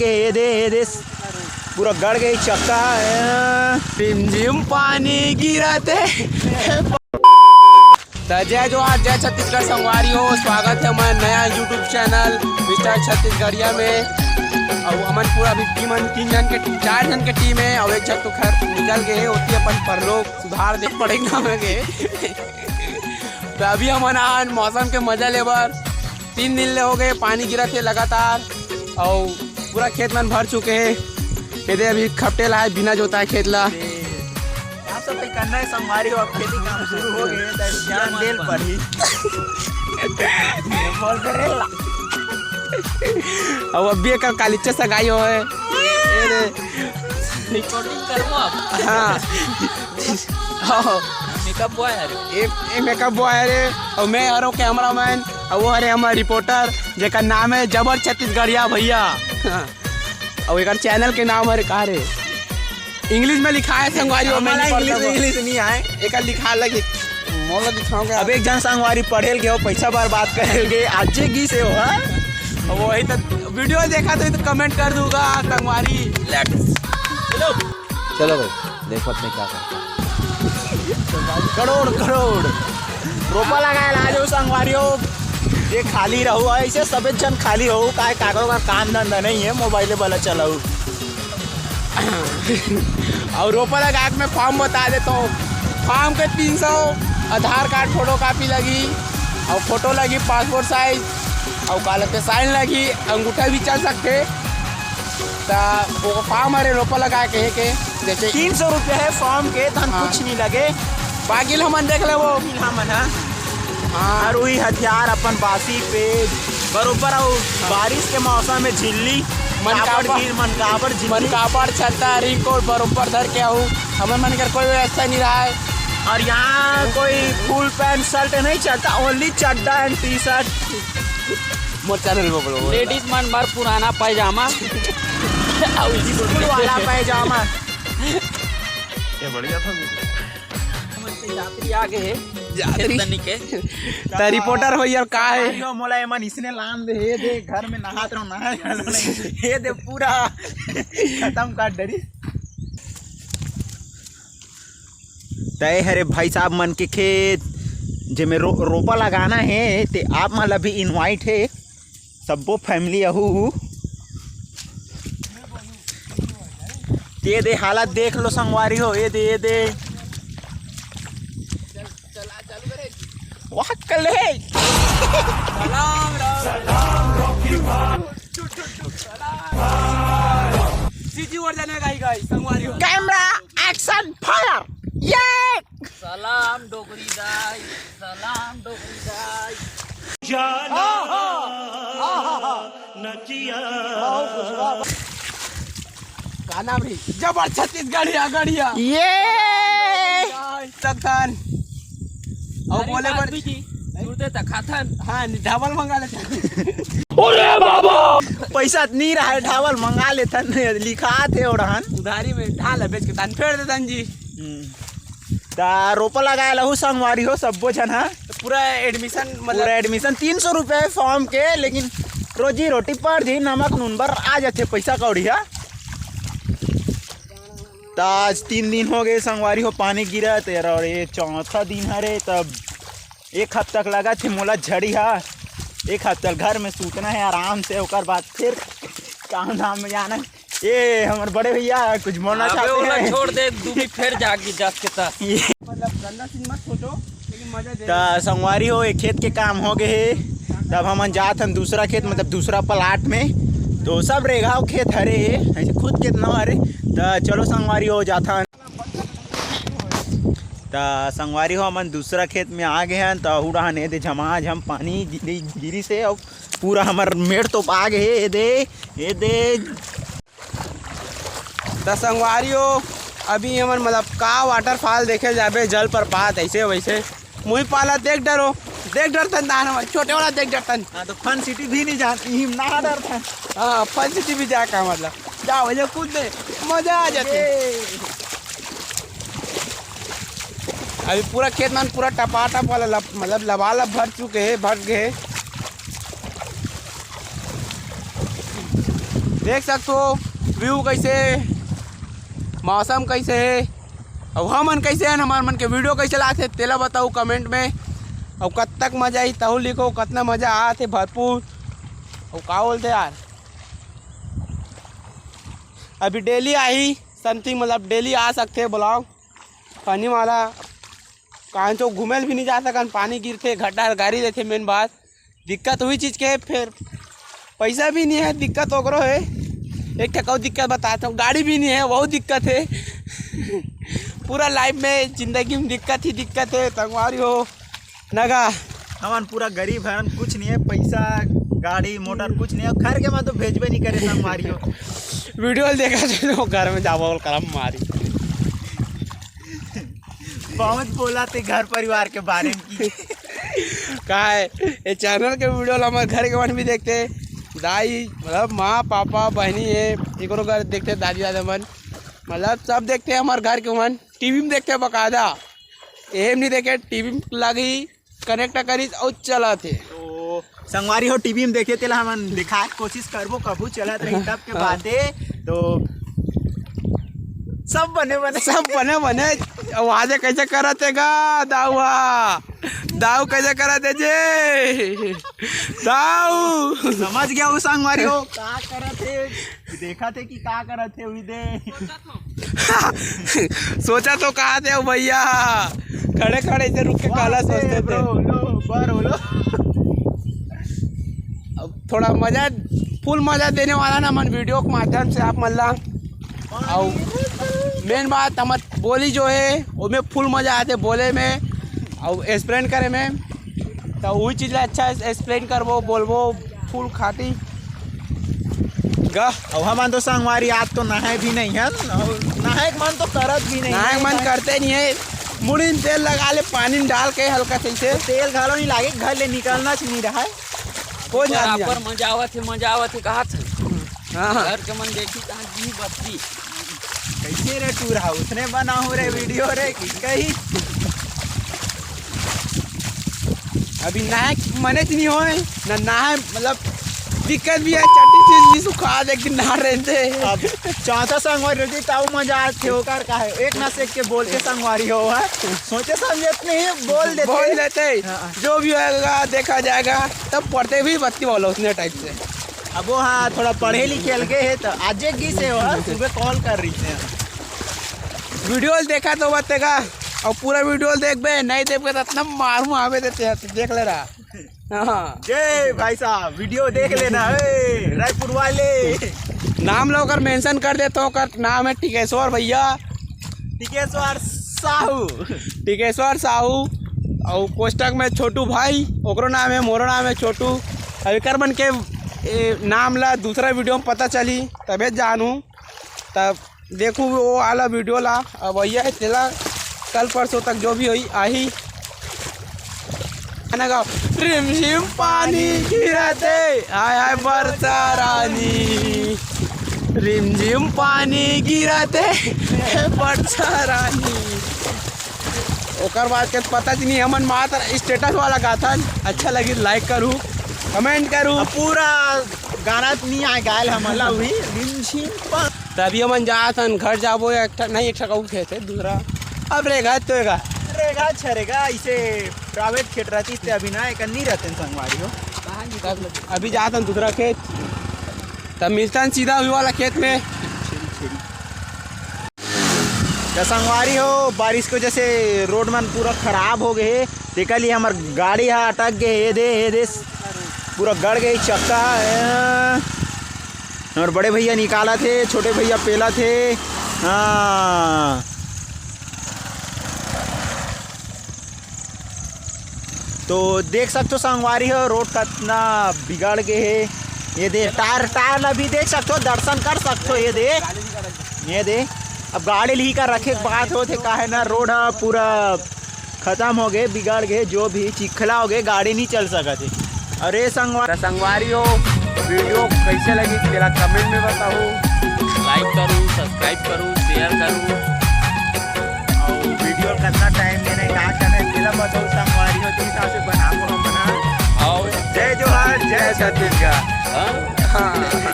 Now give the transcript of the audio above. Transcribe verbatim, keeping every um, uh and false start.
ये दे, ये दे, पूरा गड़ गई चक्का। रिमझिम पानी गिरत हे। त जय जोहार, जय छत्तीसगढ़ संगवारी हो। स्वागत हे हमर नया YouTube चैनल मिस्टर छत्तीसगढ़िया में। अउ हमन पूरा अभी टीम, तीन झन के, चार झन के टीम हे, अउ एक झन तो खैर निकल गए हे, ओती अपन परलोक सुधार दे पड़ेगा हमें के। त अभी हमन आन मौसम के मजा लेबर। तीन दिन ले हो गए, पानी गिरत हे लगातार, अउ पूरा खेत मन भर चुके हे। ये दे अभी खपटे ला हे, बिना जोताए खेत ला। साफ सफाई करना हे संगवारी हो, अब खेती काम शुरू हो गए, त ध्यान देल पड़ही। बोल दे रे ला। अब अभी एक कालिच्चे सगाई हो हे। ये दे। रिकॉर्डिंग करबो आप? हाँ। हाँ। मेकअप बॉय हरे। ए, ए मेकअप बॉय हरे, अउ मैं हरो कैमरामैन, अउ वो हरे हमर रिपोर्टर, जेकर नाम हे जबर छत्तीसगढ़िया भैया। हाँ। अउ एकर चैनल के नाम हरे का रे? इंग्लिश में लिखा हे संगवारी हो, मैं हमला नहीं पढ़ता इंग्लिश, हूँ। इंग्लिश नहीं आए। एकर लिखा लगी, मोला दिखाऊंगा। अब एक झन संगवारी पढ़े ल गयो, पैसा बर्बाद करे ल गए, आज जे गिस हे वो, हाँ? अब वही तो वीडियो देखा तो, तो कमेंट कर दूंगा संगवारी। Let's चलो। चलो भाई, देखो अपने क्या करते हैं। करोड़, करोड़। रोपा लगाए ला आ जाओ संगवारी हो, जे खाली रहो, ऐसे सबे झन खाली हो, काय काकरो का काम धंधा नहीं हे, मोबाइल वाला चलाओ। अउ रोपा लगा के मैं फॉर्म बता देता हूँ। फॉर्म के तीन सौ, आधार कार्ड, फोटो कॉपी लगी, अउ फोटो लगी, पासपोर्ट साइज, अउ का लगते साइन लगी, अंगूठा भी चल सकते। त वो फॉर्म हरे रोपा लगा के, के जैसे तीन सौ रुपया हे फॉर्म के, धन हाँ। कुछ नहीं लगे। बाकी ल हमन देख लेबो। हमन ह हाँ। अउ वही हथियार अपन बासी पे बरोबर, अउ बारिश के मौसम में झिल्ली, मन काबर काबर झिल-, मन काबर झिल्ली। मन काबर छत्ता, रेनकोट बरोबर धर के आहू। हमन मन कर कोई व्यवस्था नहीं रहा है। अउ यहाँ कोई फुल पैंट शर्ट नहीं चलता, ओनली चड्डा एंड टी शर्ट। मोर चैनल को बोलो। लेडीज मन बर पुराना पैजामा। अउ स्कूल वाला पैजामा। ये बढ़िया था। हमन के यात्री आ गए हे। यात्री? खेतनी के। त रिपोर्टर हो यार, का हे? अरे मोला एमन इसने लान दे, हे दे, घर में नहात रहो, नहाए घलो नहीं। हे दे, पूरा खतम कर डरी। तय हरे भाई साहब मन के खेत, जेमे रो-, रोपा लगाना हे, ते आप मन ला भी इनवाइट हे। सब्बो फैमिली अहू। ये दे हालत देख लो संगवारी हो, ये दे, ये दे। वाह, कल हे। सीजी वर्जन हे गाई गाई संगवारी हो। Camera action fire. ये सलाम डोगरी दाई, सलाम डोगरी दाई। का नाम रही? जबर छत्तीसगढ़िया गढ़िया। ये सकथन। अउ अरे बोले बात बर भी जी, जुड़ते त खाथन। हाँ, ढाबल मंगा लेथन। अरे बाबा, पैसा नहीं रहा है, ढाबल मंगा लेथन, लिखा थे ओढ़न। उधारी में ढाल बेच के तन फेर देथन जी। हम्म। त रोपा लगाए लहू संगवारी हो सब्बो झन हा। पूरा एडमिशन, मतलब पूरा एडमिशन तीन सौ रुपया हे फॉर्म के, लेकिन रोजी रोटी पर जी नमक नून बर आ जाथे पैसा कौड़ी हा। त आज तीन दिन हो गए संगवारी हो पानी गिरत हे, अउ ये चौथा दिन हरे, तब एक हफ्ता के लगा थे मोला झड़ी हा। एक हफ्ता घर में सूतना हे आराम से, ओकर बाद फिर काम धाम में जाना हे। ये हमर बड़े भैया कुछ बोलना अबे चाहते ओला हैं? छोड़ दे, तू भी फेर जाके जस के तस। ये मतलब गंदा सीन मत सोचो, लेकिन मजा दे। त संगवारी हो, एक खेत के काम हो गए हे, तब हमन जात हन दूसरा खेत, मतलब दूसरा प्लाट में। तो सब रेघाव खेत हरे, ऐसे खुद खेत न हरे। त चलो संगवारी हो, जात हन। त संगवारी हो, हमन दूसरा खेत में आ गए हन। त अहू डहान ए दे झमाझम पानी गिरी, गिरी से, अउ पूरा हमर मेड़ तो आ गए हे। ए दे, ए दे। त संगवारी हो, अभी हमन मतलब का वाटरफॉल देखे जाबे, जलप्रपात, ऐसे वैसे। मुही पाला देख डरो, देख डरथन दान हमन, छोटे वाला देख डरथन। हाँ, तो फन सिटी भी नहीं जाती, हम ना डरथन। हाँ, फन सिटी भी जा का मतलब, जा भैया कूद दे, मजा आ जाती। ये। अभी पूरा खेत मन पूरा टपाटप वाला लब-, मतलब लबालब भर चुके हे, भर गए हे। देख सकत हो व्यू कैसे, मौसम कैसे हे, अउ हमन कैसे हन, हमर मन के वीडियो कैसे लागथे तेला बताओ कमेंट में। अउ कब तक मजा आई तहू लिखो, कतना मजा आथे भरपूर। अउ का बोलथे यार, अभी डेली आही समथिंग, मतलब डेली आ सकथे ब्लॉग। पानी वाला कहाँ तो घूमे ल भी नहीं जा सकन, पानी गिरथे, गड्ढा गाड़ी देथे। मेन बात दिक्कत वही चीज के हे, फिर पैसा भी नहीं है, दिक्कत ओकरो है। एक ठक अउ दिक्कत बताता हूँ, गाड़ी भी नहीं है, वहू दिक्कत है। पूरा लाइफ में, जिंदगी में दिक्कत ही दिक्कत है, संगवारी हो। नगा हमन पूरा गरीब हन, कुछ नहीं है, पैसा, गाड़ी, मोटर कुछ नहीं है, घर के मन तो भेजबे नहीं करे संगवारी हो। वीडियो ल देखा थे तो घर में जाबो बोल करम मारी। बहुत बोला थे घर परिवार के बारे में कि का है, ये चैनल के वीडियो ला हमर घर के मन भी देखते, दाई मतलब माँ, पापा, बहनी है, एकरो घर देखते, दादी दादा मन, मतलब सब देखते हैं हमर घर के मन। टीवी में देखते बकायदा, एम नहीं देखे, टीवी में लगी, कनेक्ट करिस अउ चलत हे। तो संगवारी हो, टीवी में देखे तेला हमन दिखाए के कोशिश करबो, कभू चलत रही तब के हाँ। बाते। तो सब बने बने। सब बने बने। आवाज कैसे करत हे गा दाऊ हा? दाऊ कैसे करत हे जे? दाऊ। समझ गया वो संगवारी हो, का करत हे, देखा थे कि का करत हे उही दे। सोचा तो कहा थे वो भैया, खड़े खड़े इधर रुक के काला सोचते थे। Bro, लो, ऊपर हो लो। अब थोड़ा मजा, फुल मजा देने वाला ना मन वीडियो के माध्यम से आप मन ला। अउ मेन बात हमर बोली जो है, ओमे फुल मजा आथे बोले में अउ एक्सप्लेन करे में। तो वही चीज ला अच्छा एक्सप्लेन करबो, बोलबो फुल खाटी गा। अउ हमन तो संगवारी आज तो नहाए भी नहीं हन, अउ नहाए के मन तो करत भी नहीं नहाए के है। मन करते नहीं है। मुड़ी में तेल लगा ले, पानी में डाल के हल्का से इसे। तेल घलो नहीं लागे, घर ले निकलना च नहीं रहा है। कोई ना, पर मजा आवत है, मजा आवत है, कहा था। हाँ, हाँ। घर के मन देखी कहाँ जी बत्ती। कैसे रे टूरा, उसने बनाहूँ रे वीडियो रे कि कही। अभी नहाए मने च नहीं होए ना, नहाए मतलब दिक्कत भी है, चट्टी से भी सुखा दे, एक दिन नहा रहते। अब चाचा संगवारी रहती तब मजा आते हो कर का है, एक ना से एक के बोल के संगवारी हो है, सोचे समझे इतने ही बोल देते। बोल देते। हाँ। जो भी होगा देखा जाएगा, तब पढ़ते भी बत्ती वाला उसने टाइप से। अब वो हाँ थोड़ा पढ़े लिखे अलगे है तो आज एक गीत है वो सुबह कॉल कर रही है। वीडियो देखा तो बतेगा, अउ पूरा वीडियो देखबे, नहीं देखबे तो इतना मारू आवे देते हैं, देख ले रहा। हाँ। जय भाई साहब, वीडियो देख लेना है रायपुर वाले। नाम ला ओकर मेंशन कर देता हूँ, ओकर नाम है टिकेश्वर भैया। टिकेश्वर साहू। टिकेश्वर साहू, अउ कोष्टक में छोटू भाई, ओकरो नाम है, मोरो नाम है छोटू। अब एकर मन के ए, नाम ला दूसरा वीडियो में पता चली, तबे जानू। तब देखू वो वाला वीडियो ला, अब भैया है तेला कल परसों तक जो भी होई आही। गाना गाओ। रिमझिम पानी गिरत हे, हाय हाय बरसा रानी, रिमझिम पानी गिरत हे, हे बरसा रानी। ओकर बाद के पता च नहीं, हमन मात्र स्टेटस वाला गाथन। अच्छा लगी लाइक करू, कमेंट करू। अब पूरा गाना तो नहीं आए गायल हमन ला, वही रिमझिम पा। तभी हमन जात हन घर जाबो, एक ठा, नहीं, एक ठा कहू खेत है दूसरा। अब रेगा तो रेगा। रेगा छरेगा, इसे प्राइवेट खेत रहती ते अभी ना एक नहीं रहते संगवारी हो। तब अभी जात हन दूसरा खेत, तब मिलतन सीधा वही वाला खेत में। तो संगवारी हो, बारिश के वजह से रोड मन पूरा खराब हो गए हे, तेकर लिए हमर गाड़ी ह अटक गए हे, ये दे, ये दे, पूरा गड़ गए चक्का ह। हमर बड़े भैया निकालत हे, छोटे भैया पेलत हे। हाँ, तो देख सकथो संगवारी हो, रोड कतना बिगड़ गे हे। ये दे टायर, टायर ला भी देख सकथो, दर्शन कर सकथो। ये दे, ये दे, अब गाड़ी ली का रखे के बात होथे, काहे ना रोड ह पूरा खत्म हो गए, बिगड़ गए, जो भी चिखला हो गए, गाड़ी नहीं चल सकत हे। अरे संगवा-, त संगवारी हो, वीडियो कैसे लगी तेला कमेंट में बताओ। लाइक करू, सब्सक्राइब करू, शेयर करू। अउ वीडियो कतना टाइम देना हे, का करना हे, तेला बताओ संगवारी हो, जिस हिसाब से बनाबो हम बना। अउ जय जोहार, जय छत्तीसगढ़। हाँ? हाँ।